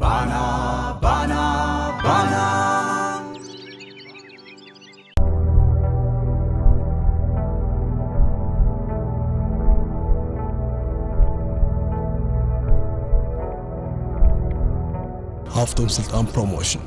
ባና ባና ባና። ሃፍቶም ስልጣን ፕሮሞሽን።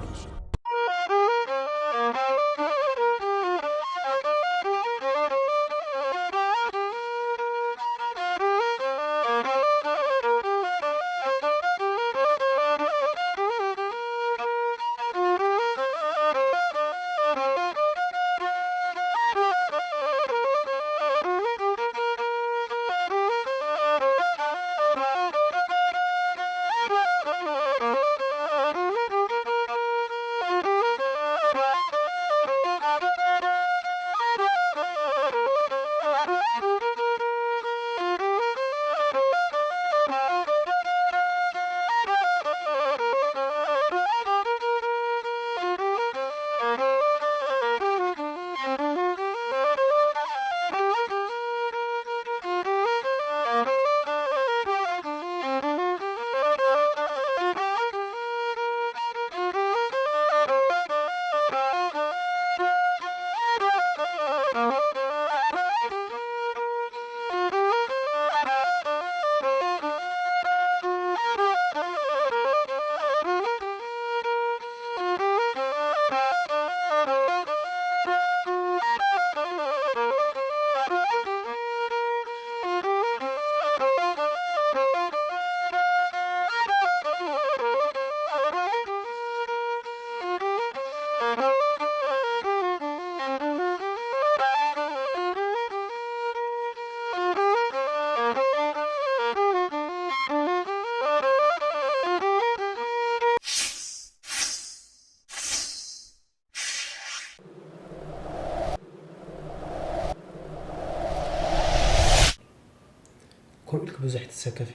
ከምኡ ኢልክ ብዙሕ ትሰከፊ።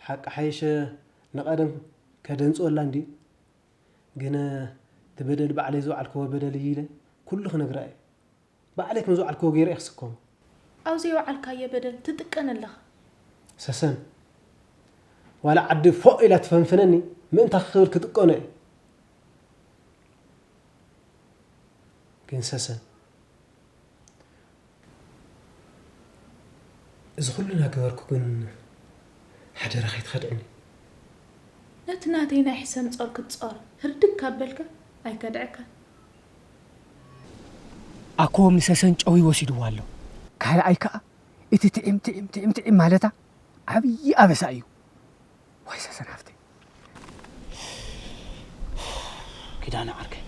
ሓቂ ሓይሸ ንቐደም ከደንጽወላ እንድዩ። ግን እቲ በደል ባዕለይ ዝወዓልክዎ በደል እዩ ኢለ ኩሉ ክነግራ እየ። ባዕለይ ከም ዝወዓልክዎ ገይረ እየ ክስከሞ። ኣብ ዘይወዓልካዮ በደል ትጥቀን ኣለኻ። ሰሰን፣ ዋላ ዓዲ ፎእ ኢላ ትፈንፍነኒ ምእንታ ክብል ክጥቀኖ እየ። ግን ሰሰን፣ እዚ ኩሉ እናገበርኩ ግን ሓደራ ከይትኸድዕኒ። ነቲ ናተይ ናይ ሕሰም ጾር ክትጾር ህርድግ ካብ በልካ ኣይከድዐካን። ኣኮ ንሰሰን ጨዊ ወሲድዋ ኣሎ። ካልኣይ ከኣ እቲ ትዒም ትዒም ትዒም ትዒም ማለታ ዓብዪ ኣበሳ እዩ። ዋይ ሰሰን ሃፍተይ። ኪዳነ ዓርከይ፣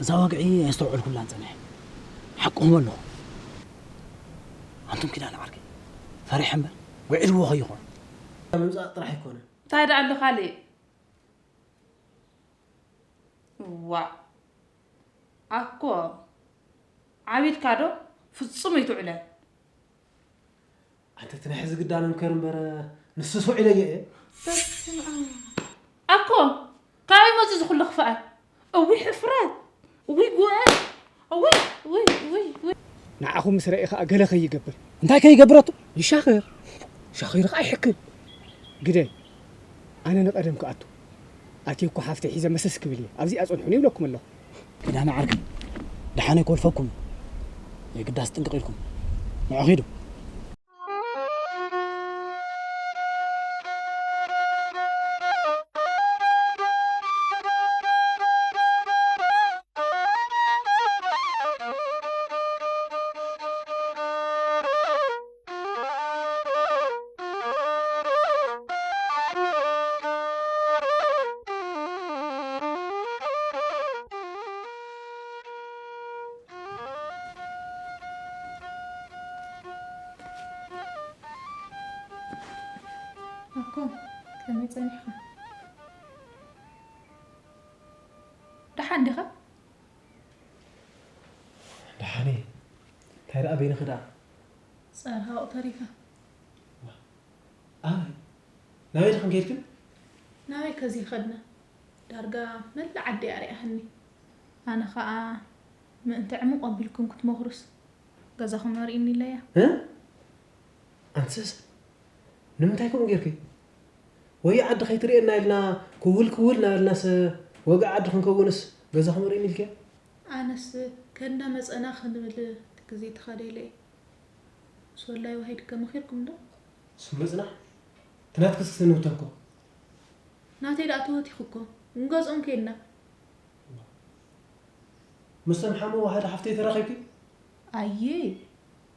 እዛ ወግዒ ኣየስተውዐልኩላን ጸኒሐ። ሓቅኹም ኣለኹም። ኣንቱም ኪዳነ ዓርከይ፣ ፈሪሐ እምበር ውዒልዎ ከይኾን። ምምጻእ ጥራሕ ኣይኮነን። እንታይ ደኣ ኣሎ ካልእ? ዋእ፣ ኣኮ ዓቢድካ ዶ? ፍጹም ኣይትውዕለን። ኣንተ እቲ ናይ ሕዚ ግዳን ምከር እምበር፣ ንሱስ ውዒለዮ እየ። በስመ ኣብ። ኣኮ፣ ካበይ መጺኡ እዚ ኩሉ ክፍኣት? እውይ ሕፍረት፣ እውይ ጉዕን፣ እውይ፣ እውይ፣ እውይ፣ እውይ። ንዓኹም ምስ ረኤ ኸኣ ገለ ከይገብር። እንታይ ከይገብር ኣቱ? ይሻኽር። ሻኺሩ ኸኣ ይሕክል። ግደይ፣ ኣነ ንቐደም ክኣቱ። ኣትየ እኮ ሓፍተይ ሒዘ መሰስ ክብል እየ። ኣብዚኣ ጸንሑኒ ይብለኩም ኣለኹ። ኪዳነ ዓርከይ፣ ደሓን ኣይኮልፈኩም። የግዳስ ጥንቅቕ ኢልኩም። ንዑ ኺዱ። ኣኮ፣ ከመይ ጸኒሕካ? ደሓን ዲኻ? ደሓን እየ። እንታይ ደኣ በይንኺ ደኣ? ጸርሃ ኣብኡ ተሪፋ። ኣበይ? ናበይ ዲኽን ከይድክን? ናበይ ከ ዘይኸድና? ዳርጋ መላእ ዓዲ እያ ሪኣትኒ። ኣነ ኸኣ ምእንቲ ዕሙቕ ኣቢልኩም ክትመኽሩስ ገዛኹም ኣርእዩኒ ኢለያ። እ? ኣንቲ ሰሰን፣ ንምንታይ ከምኡ ጌርኪ? ወይ ዓዲ ከይትርእየና ኢልና ክውል ክውል እናበልናስ ወግዒ ዓዲ ክንከውንስ ገዛኹም ርእይኒ ኢልክያ? ኣነስ ከንዳ መጸና ክንብል ግዜ ተኻደለ እዩ። ሶላይ ወሃይድ ከመኺርኩም ዶ? ስም መጽናሕ ትናት ክስክስ ንውተንኮ። ናተይ ደኣ ተወቲኹ እኮ። ንገዝኦም ከይድና። ምስቶም ሓሙ ሓደ ሓፍተይ ተራኺብኪ? ኣየ፣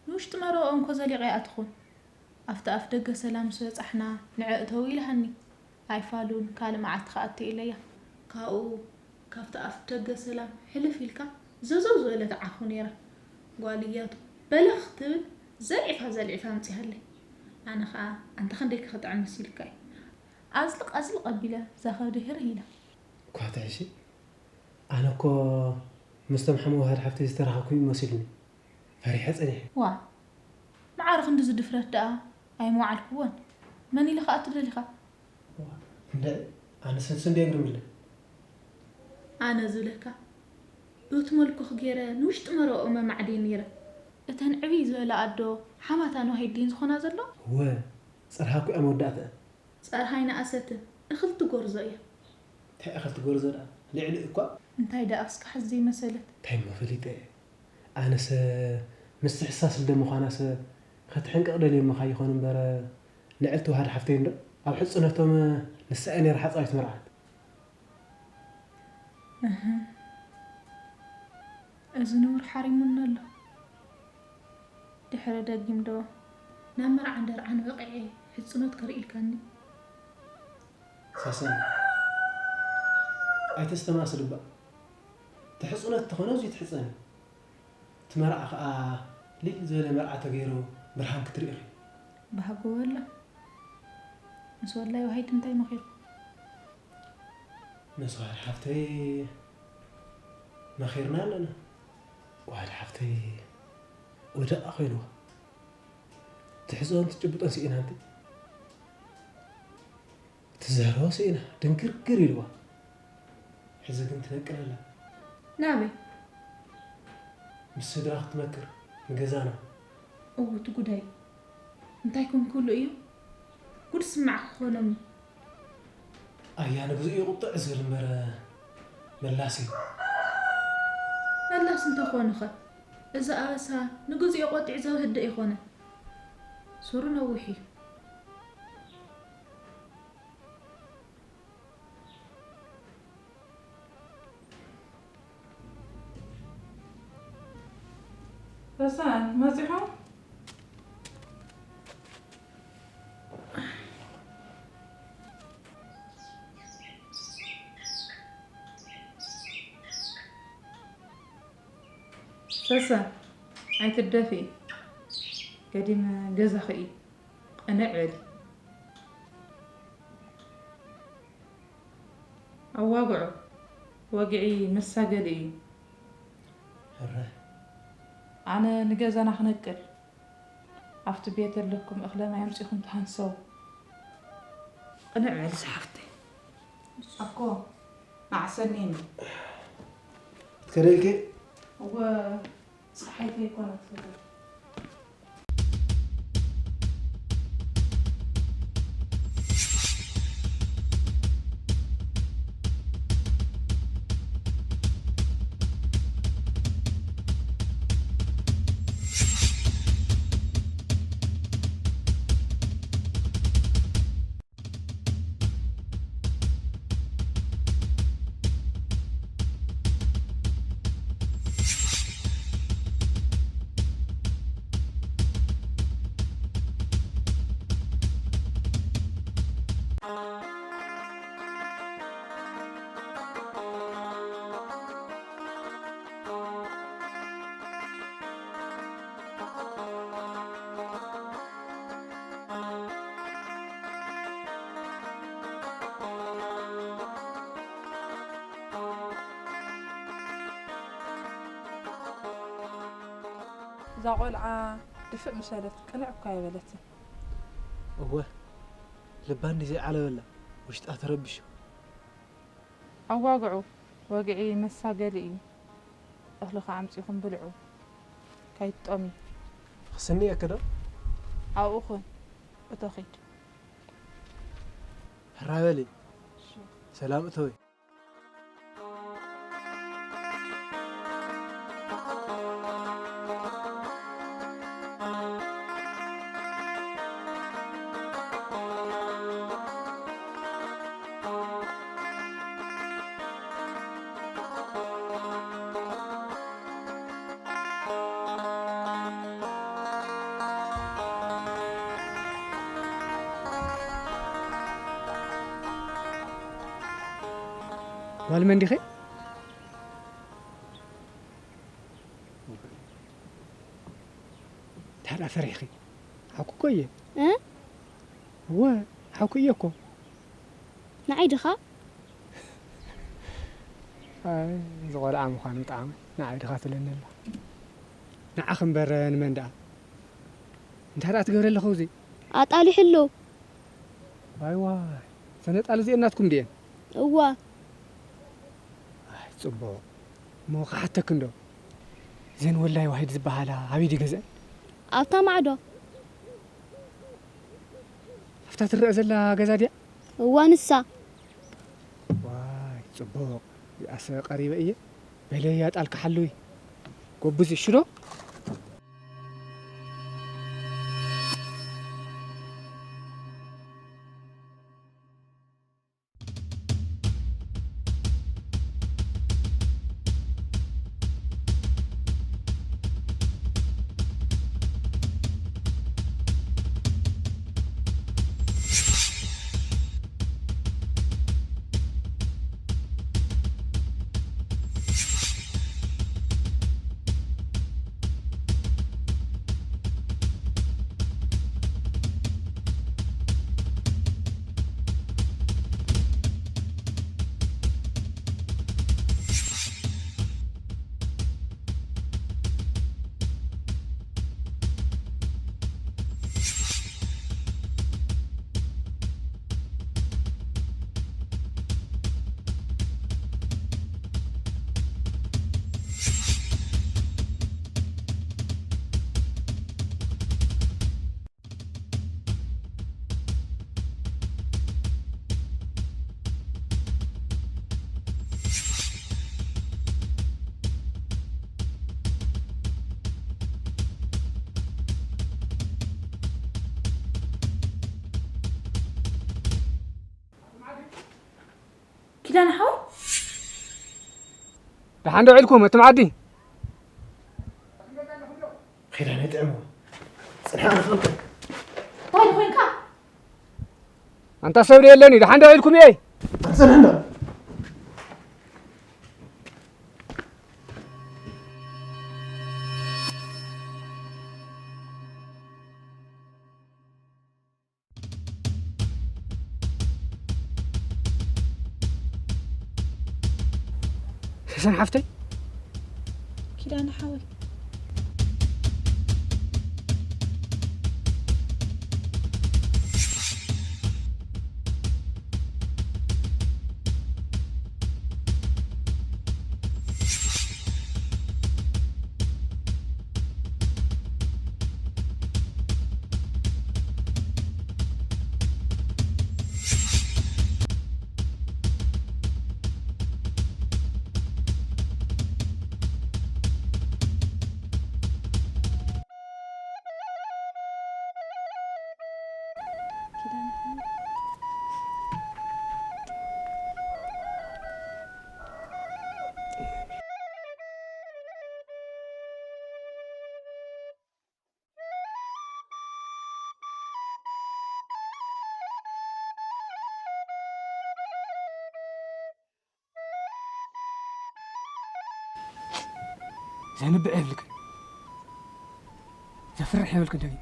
ንውሽጢ መረብኦም እኮ ዘሊቐ ይኣትኹን። ኣብቲ ኣፍ ደገ ሰላም ምስ በጻሕና ንዐ እተው ኢልሃኒ። ኣይፋሉን፣ ካልእ መዓልቲ ክኣቱ ኢለያ። ካብኡ ካብቲ ኣፍ ደገ ሰላም ሕልፍ ኢልካ ዘዘው ዝበለት ዓኹ ነይራ። ጓል እያቱ በለኽ ትብል ዘልዒፋ ዘልዒፋ ኣምጺሃለይ። ኣነ ኸኣ ኣንታ ክንደይ ክጥዕም መሲልካ እዩ። ኣዝልቕ ኣዝልቕ ኣቢለ እዛ ከብዲ ህርህ ኢላ። እኳ ትሕሺ፣ ኣነ እኮ ምስቶም ሓመውሃድ ሓፍተይ ዝተራኸብኩ እዩ መሲሉኒ። ፈሪሐ ጸኒሐ። ዋ፣ ማዕረ ክንድዚ ድፍረት ደኣ ኣይመዋዓልክዎን። መን ኢልኻ ኣትደሊኻ? ዋ፣ እንደ ኣነ ሰንስ እንደ ግርምለ። ኣነ ዝብለካ፣ በቲ መልኩኽ ገይረ ንውሽጢ መረብኦም ኣማዕድየ ነይረ። እተን ዕብይ ዝበላ ኣዶ ሓማታን ዋሂድ ድየን ዝኾና ዘሎ? እወ፣ ጸርሃ እኮ እያ መወዳእትአን። ጸርሃ ኣይነኣሰትን፣ እኽልቲ ጎርዞ እያ። እንታይ እኽልቲ ጎርዞ ደኣ? ልዕሊ እኳ። እንታይ ደኣ እስካሕስ ዘይመሰለት? እንታይ እሞ ፈሊጠ እየ። ኣነሰ ምስቲ ሕሳስ ልደ ምዃናሰ ክትሕንቅቕ ደልየ ምኻ ይኾን እምበር፣ ልዕልቲ ዋሃድ ሓፍተይ እንዶ ኣብ ሕጽነቶም ንሳ እያ ነይራ ሓጻዊት መርዓት። እህ፣ እዚ ነውሪ ሓሪሙኒ ኣሎ። ድሕሪ ደጊም ዶ ናብ መርዓን ደርዓን በቒዐ ሕጽኖት ክርኢ ኢልካኒ? ሰሰን፣ ኣይተስተማስል እባ። ትሕጽኖት ተኾነ እዚ ትሕጸኒ። እቲ መርዓ ኸኣ ልል ዝበለ መርዓ ተገይሩ ብርሃን ክትርኢ ኢኺ። ባህጎ ወላ። ምስ ወላይ ዋሂድ እንታይ መኺርኩም? ምስ ዋህድ ሓፍተይ መኺርና ኣለና። ዋህድ ሓፍተይ ወደኣ ኮይንዋ። ትሕዝኦን ትጭብጦን ስኢና እንተ። ትዛረቦ ስኢና ድንግርግር ኢልዋ። ሕዚ ግን ትነቅል ኣላ። ናበይ? ምስ ስድራ ክትመክር ንገዛና። እው፣ እቲ ጉዳይ እንታይ ኮን ክብሉ እዮም? ጉድ ስማዕ ክኾኖም እዩ። ኣያ ንግዝኡ ይቁጥዕ ዝብል እምበር መላስ እዩ። መላስ እንተኾኑኸ? እዚ ኣበሳ ንግዝኡ ቆጢዑ ዘውህድ ኣይኮነን። ሱሩ ነዊሕ እዩ። ሰሰን መጺኹም? ሰሰን ኣይትደፊ፣ ገዲም ገዛኺ እዩ። ቅንዕ በሊ። ኣዋግዑ፣ ወግዒ መሳገሊ እዩ። ሕረ። ኣነ ንገዛና ክነቅል፣ ኣብቲ ቤት ዘለኩም እኽለ ማይ ኣምጺኹም ትሃንሰው። ቅንዕ በሊ ዝሓፍተይ። ኣኮ፣ ንዓሰኒ እኒ። ትከደልኪ? እወ፣ ጸሓይ ከይኮነት ትብል። እዛ ቆልዓ ድፍእ ምሸለት ቅንዕ እኳ ኣይበለትን። እወ፣ ልባ እንዲ ዘይዓለበላ ውሽጣ ተረቢሹ። ኣዋግዑ፣ ወግዒ መሳገሊ እዩ። እኽሊ ከኣ ኣምጺኹም ብልዑ፣ ከይትጠምዩ። ክስንየኪ ዶ? ኣብኡ ኩን፣ እቶ ኺድ። ራበሊ። ሰላም እተወይ። ጓል መን ዲኺ? እንታይ ደኣ ፈሪሕኺ? ሓውኪ እኮ እየ። እ? እወ፣ ሓውኪ እየ እኮ። ንዓይ ድኻ? ኣይ፣ እዚ ቆልዓ ምዃኑ ምጥዓሙ። ንዓይ ድኻ ትብለኒ ኣላ። ንዓኺ እምበር ንመን ደኣ? እንታይ ደኣ ትገብሪ ኣለኺ ኣብዚ? ኣጣሊሑ ኣሎ። ዋይ ዋይ፣ እዘን ኣጣል እዚአን ናትኩም ድየን? እወ። ኣይ፣ ጽቡቕ። እሞ ክሓተኪ እንዶ፣ እዘን ወላይ ዋሂድ ዝበሃላ ኣበይ ድዩ ገዝአን? ኣብታ ማዕዶ። ኣብታ ትረአ ዘላ ገዛ ድያ? እወ፣ ንሳ። ዋይ፣ ጽቡቕ። እዚኣስ ቀሪበ እየ። በለይ ኣጣልኪ ሓልዊ። ጎብዚ፣ እሺ ዶ? ኪዳነ ሓወይ? ደሓን ዶ ውዒልኩም ኣቱም ዓዲ? ኪዳነ ጥዕሞ። ጽንሓ ኣነ ክቕንጥል። እንታይ ኮይንካ? ኣንታ ሰብ ዶ የለን'ዩ? ደሓን ዶ ውዒልኩም እየ? ኣንተ ጽንሕ እንዶ። ሰሰን ሓፍተይ። ኪዳነ ሓወይ። ዘንብዕ የብልክን። ዘፍርሕ የብልክን። ደጊም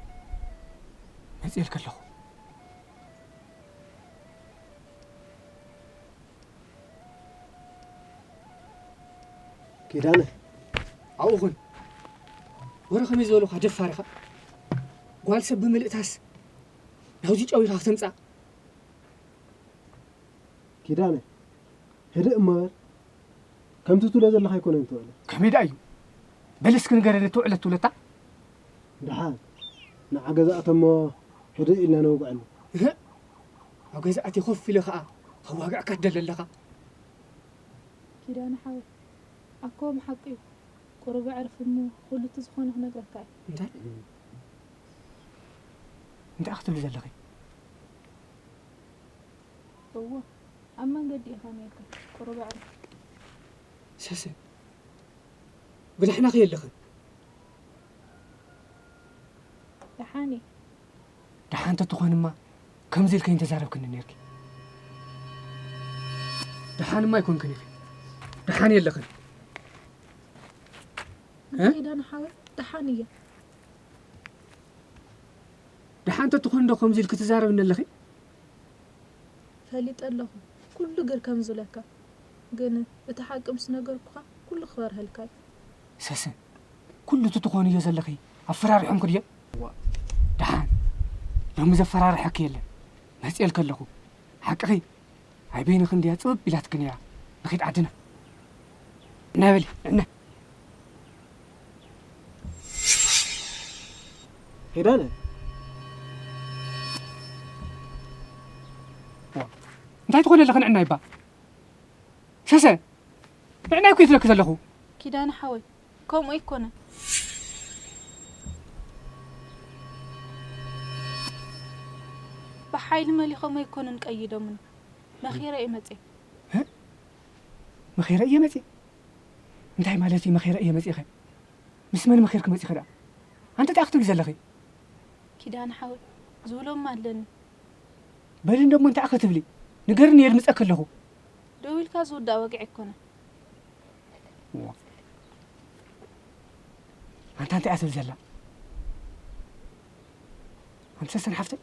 መጽኤልክ ኣለኹ። ኪዳነ፣ ኣብኡ ኹን። ወረ ከመይ ዝበሉኻ ደፋር ኢኻ። ጓል ሰብ ብምልእታስ ናብዚ ጨው ኢኻ ክተምጽኣ? ኪዳነ፣ ህድእ እሞ በል። ከምቲ ትብሎ ዘለኻ ኣይኮነን ትውዕለ። ከመይ ደኣ እዩ? በል እስኪ ንገረኒ፣ ትውዕለ ትውለታ? ደሓን፣ ንዓ ገዛእቶ እሞ ህድእ ኢልና ነውግዐሉ። እህ፣ ኣብ ገዛ ኣትየ ኮፍ ኢለ ኸኣ ከዋግዐካ ትደሊ ኣለኻ። ኪዳነ ሓወይ፣ ኣኮ ብሓቂ እዩ። ቁሩብ ኣዕርፍ እሞ ኩሉ እቲ ዝኾነ ክነግረካ እየ። እንታይ? እንታይ ክትብሊ ዘለኺ? እዎ፣ ኣብ መንገዲ ኢኻ ነይርካ። ቁሩብ ኣዕርፍ። ሰሰን፣ ብድሕና ኸ የለኽን? ደሓን እየ። ደሓን ተትኾንማ ከምዚ ኢልከ እንተዛረብክኒ ነርኪ። ደሓንማ ኣይኮንክን ኢኺ። ደሓን የለኽን። እ? ኪዳነ ሓወይ፣ ደሓን እየ። ደሓን ተትኾን ዶ ከምዚ ኢልክ ትዛረብኒ ኣለኺ? ፈሊጠ ኣለኹ ኩሉ ግር ከም ዝብለካ። ግን እቲ ሓቂ ምስ ነገርኩኻ ኩሉ ክበርሀልካ እዩ። ሰሰን፣ ኩሉ እቲ ትኾንዮ ዘለኺ ኣፈራሪሖምኪ ድዮም? ደሓን፣ ሎሚ ዘፈራርሐኪ የለን። መፅኤልኪ ኣለኹ። ሓቅኺ ኣይ በይንኺ እንድያ ፅብብ ኢላትኪ ነይራ። ንኺድ ዓድና። ንዕናይ በሊ፣ ንዕናይ። ኪዳነ። እንታይ ትኾኒ ኣለኺ ንዕናይ እባ? ሰሰ፣ ንዕናይ እኮ ይትለኪ ዘለኹ። ኪዳነ ሓወይ፣ ከምኡ ኣይኮነን። ብሓይሊ መሊኾም ኣይኮኑን ቀይዶምኒ። መኺረ እየ መፅየ። መኺረ እየ መፅየ? እንታይ ማለት እዩ መኺረ እየ መፅየ ኸ? ምስ መን መኺርኪ መፂኺ ደኣ? ኣንቲ እንታይ ክትብሊ ዘለኺ? ኪዳነ ሓወይ፣ ዝብሎም ኣለኒ። በሊ እንዶ እሞ እንታይ ክትብሊ? ንገርኒ፣ የድምፀኪ ኣለኹ። ደው ኢልካ ዝውዳእ ወግዒ ኣይኮነን። ኣንታ እንታይ እያ ትብል ዘላ? ኣንቲ ሰሰን ሓፍተይ፣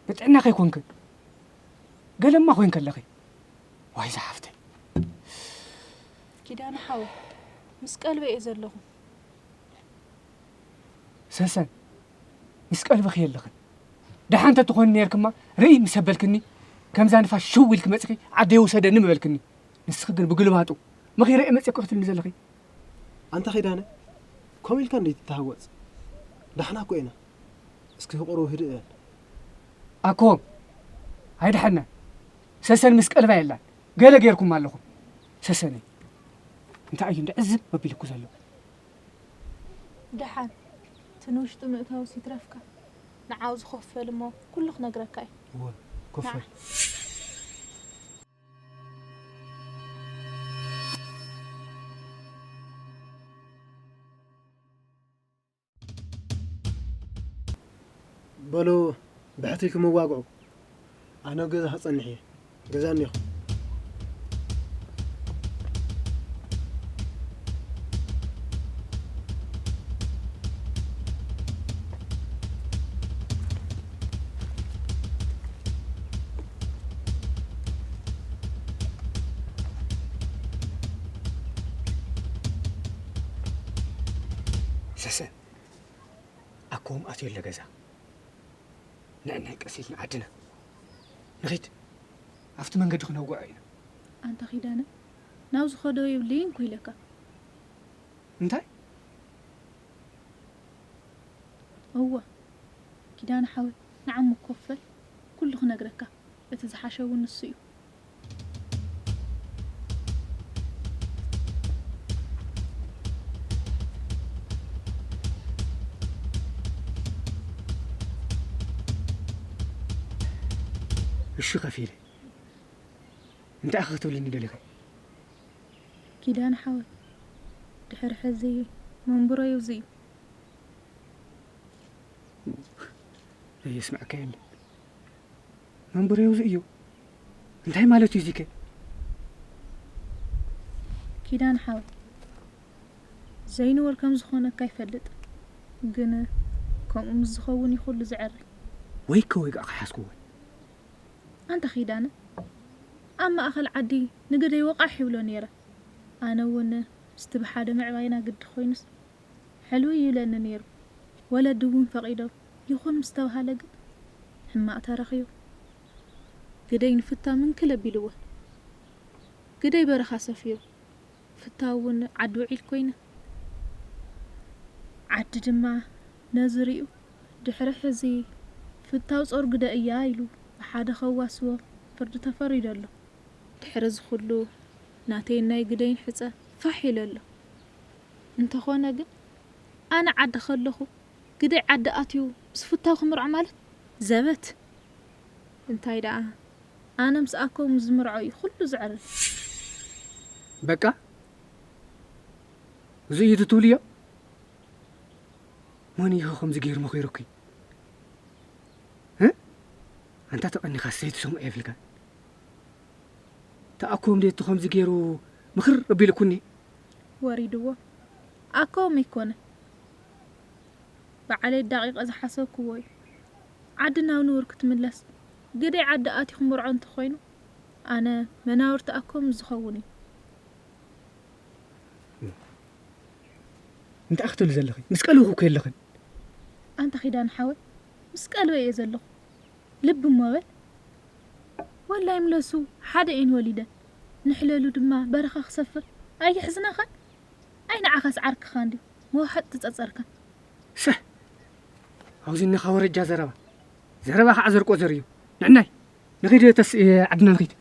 ብጥዕናኺ ኣይኮንክን፣ ገለማ ኮይንኪ ኣለኺ። ዋይ ዝሓፍተይ። ኪዳነ ሓወይ፣ ምስ ቀልበይ እየ ዘለኹ። ሰሰን፣ ምስ ቀልብኺ የለኽን። ደሓን እንተትኾኒ ነይርክማ፣ ርእይ ምስ ኣበልክኒ፣ ከምዛ ንፋስ ሽው ኢልኪ መጺኺ፣ ዓደይ ውሰደኒ ምበልክኒ። ንስኺ ግን ብግልባጡ፣ መኺረ እየ መጺእኩ ክትብልኒ ዘለኺ። ኣንታ ኪዳነ፣ ከምኡ ኢልካ እንዴት ትተሃወጽ? ዳሕና እኮ ኢና። እስኪ ቁሩብ ህድእ በል። ኣኮም፣ ኣይደሓና። ሰሰን ምስ ቀልባ የላን። ገለ ጌርኩም ኣለኹም። ሰሰነይ፣ እንታይ እዩ እንደ ዕዝብ ኣቢልኩ ዘሎ? ደሓን፣ እቲ ንውሽጡ ምእታውስ ይትረፍካ። ንዓው ዝኸፈል እሞ ኩሉ ክነግረካ እዩ። እወ፣ ኮፈል። በሉ፣ ብሕቲ ኢልኩም ኣዋግዑ። ኣነ ኣብ ገዛ ክጸንሕ እየ። ገዛ እኒኹ። ሰሰን፣ ኣኮም ኣትዩ ኣሎ ገዛ። ንዕናይ ቀስ ኢልና ዓድና ንኺድ። ኣብቲ መንገዲ ክነውግዖ ኢና። ኣንታ ኪዳነ፣ ናብ ዝኸዶ የብለይን እኮ ኢለካ። እንታይ? እወ፣ ኪዳነ ሓወይ፣ ንዓሙ ኮፍ በል፣ ኩሉ ክነግረካ። እቲ ዝሓሸ እውን ንሱ እዩ። እሺ ከፊለ። እንታይ ኢኺ ክትብልኒ ደሊኺ? ኪዳነ ሓወይ፣ ድሕሪ ሕዚ መንብሮይ እዚ እዩ። ዘየስምዐካ የለን። መንብሮይ እዚ እዩ። እንታይ ማለት እዩ እዚከ? ኪዳነ ሓወይ፣ ዘይንወር ከም ዝኾነካ ይፈልጥ። ግን ከምኡ ምስ ዝኸውን እዩ ኩሉ ዝዕረ። ወይከ ወይጋእ ከሓዝክዎ። ኣንታ ኪዳነ፣ ኣብ ማእኸል ዓዲ ንግደይ ወቓሕ ይብሎ ነይረ። ኣነ እውን ምስቲ ብሓደ ምዕባይና ግዲ ኮይኑስ ሕልው ይብለኒ ነይሩ። ወለዲ እውን ፈቒዶም ይኹን ምስ ተባሃለ ግን ሕማቕ ተረኺቡ። ግደይ ንፍታው ምንክል ኣቢልዎ። ግደይ በረኻ ሰፊሩ። ፍታው እውን ዓዲ ውዒል ኮይነ። ዓዲ ድማ ነዚ ሪኡ ድሕሪ ሕዚ ፍታው ጾር ግደ እያ ኢሉ ሓደ ከዋስቦ ፍርዲ ተፈሪዱ ኣሎ። ድሕሪ እዚ ኩሉ ናተይን ናይ ግደይን ሕጸ ፋሕ ኢሉ ኣሎ። እንተኾነ ግን ኣነ ዓዲ ከለኹ ግደይ ዓዲ ኣትዩ ምስ ፍታው ክምርዖ ማለት ዘበት። እንታይ ደኣ ኣነ ምስ ኣኮም ዝምርዖ እዩ ኩሉ ዝዕረ። በቃ እዚ እዩ ትትብልዮ? መን እዩ ከምዚ ገይሩ መኺሩኪ? እ? ኣንታ ተቐኒኻ ሰይቲ ሰምዑ የብልካ። ተኣኮም ደቲ ከምዚ ገይሩ ምኽር ኣቢልኩኒ። ወሪድዎ ኣኮም ኣይኮነ ብዓለይ ዳቂቐ ዝሓሰብክዎ እዩ። ዓዲ ናብ ንቡር ክትምለስ ግደይ ዓዲ ኣትዩ ክምርዖ እንተኾይኑ ኣነ መናብርቲ ኣኮም ዝኸውን እዩ። እንታይ ክትብሊ ዘለኺ? ምስ ቀልብኺ እኮ የለኽን። ኣንታ ኺዳነ ሓወይ ምስ ቀልበይ እየ ዘለኹ። ልቢ እሞ በል። ወላ ይምለሱ ሓደ እየን ወሊደን። ንሕለሉ ድማ በረኻ ክሰፍር ኣየሕዝነኻን? ኣይ ንዓኻስ ዓርክኻ እንድዩ መዋሕጥ ትጸጸርካ። ሰህ ኣብዚ እኒኻ ወረጃ ዘረባ ዘረባ ከዓ ዘርቆ ዘር እዩ። ንዕናይ ንኺድ ተስኢ ዓድና ንኺድ።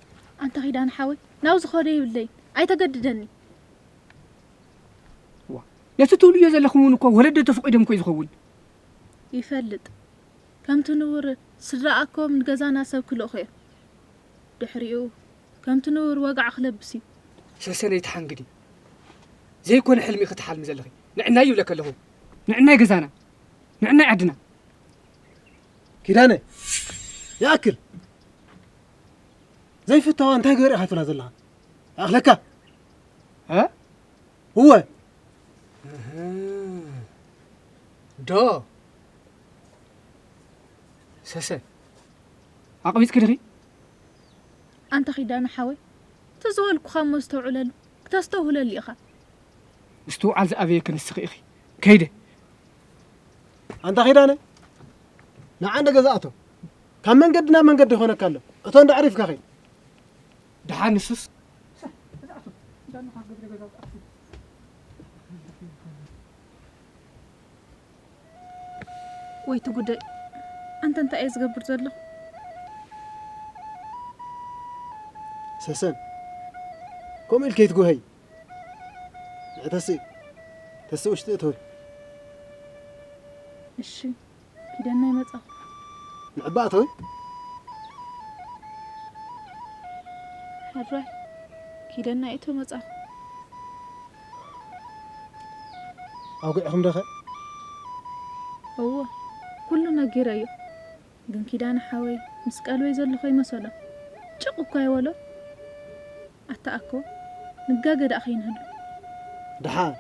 ኣንታ ኺዳነ ሓወይ ናብ ዝኾደ ይብለይ ኣይተገድደኒ። ነቲ ትብልዮ ዘለኹም እውን እኮ ወለዲ ተፈቒዶም እኮ እዩ ዝኸውን። ይፈልጥ ከምቲ ንቡር ስድራ ኣኮም ንገዛና ሰብ ክልእኹ እዮም። ድሕሪኡ ከምቲ ንቡር ወግዓ ክለብስ እዩ። ሰሰነይ ተሓንግዲ ዘይኮነ ሕልሚ ክትሓልሚ ዘለኺ ንዕናይ ይብለኪ ኣለኹ። ንዕናይ ገዛና ንዕናይ ዓድና። ኪዳነ ይኣክል ዘይፍታዋ እንታይ ገበረ ኢኻ ትብላ ዘለኻ? ይኣኽለካ እ እወ ዶ ሰሰ ኣቕቢጽኪ ዲኺ? ኣንታ ኺዳነ ሓወይ እቲ ዝበልኩኻ እሞ ኣስተውዕለሉ ክተስተውህለሉ ኢኻ። ምስትውዓል ዝኣበየኪ ንስኺ ኢኺ። ከይደ ኣንታ ኺዳነ ንዓ እንደ ገዛእቶ ካብ መንገዲ ናብ መንገዲ ይኾነካ ኣሎ። እቶ እንደ ዕሪፍካ ኸይድ ደሓን ንሱስ ወይ እቲ ጉዳይ ኣንተ እንታይ እየ ዝገብር ዘለኹ? ሰሰን ከምኡ ኢልከ ይትጉሀይ ንዕተስእ ተስእ ውሽጢ እተወይ እሺ ኪደና ይመጻኹ ንዕባእ እተወይ ሕራይ ኪደና እቶ መጻኹ ኣውግዕኹም ደኸ እዎ ኩሉ ነጊረዮ ግን ኪዳነ ሓወይ ምስ ቀልበይ ዘለኹ ይመሰሎ ጭቕ እኳ ይበሎ ኣታ ኣኮ ንጋገ ደኣ ከይንህሉ ደሓን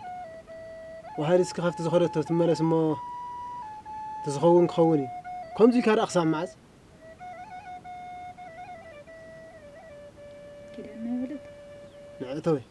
ወሃሊ እስኪ ካብቲ ዝኸደቶ ትመለስ እሞ እቲ ዝኸውን ክኸውን እዩ ከምዚ ኢልካ ደኣ ክሳብ መዓዝ ኪዳነ ይበለት ንዕእተወይ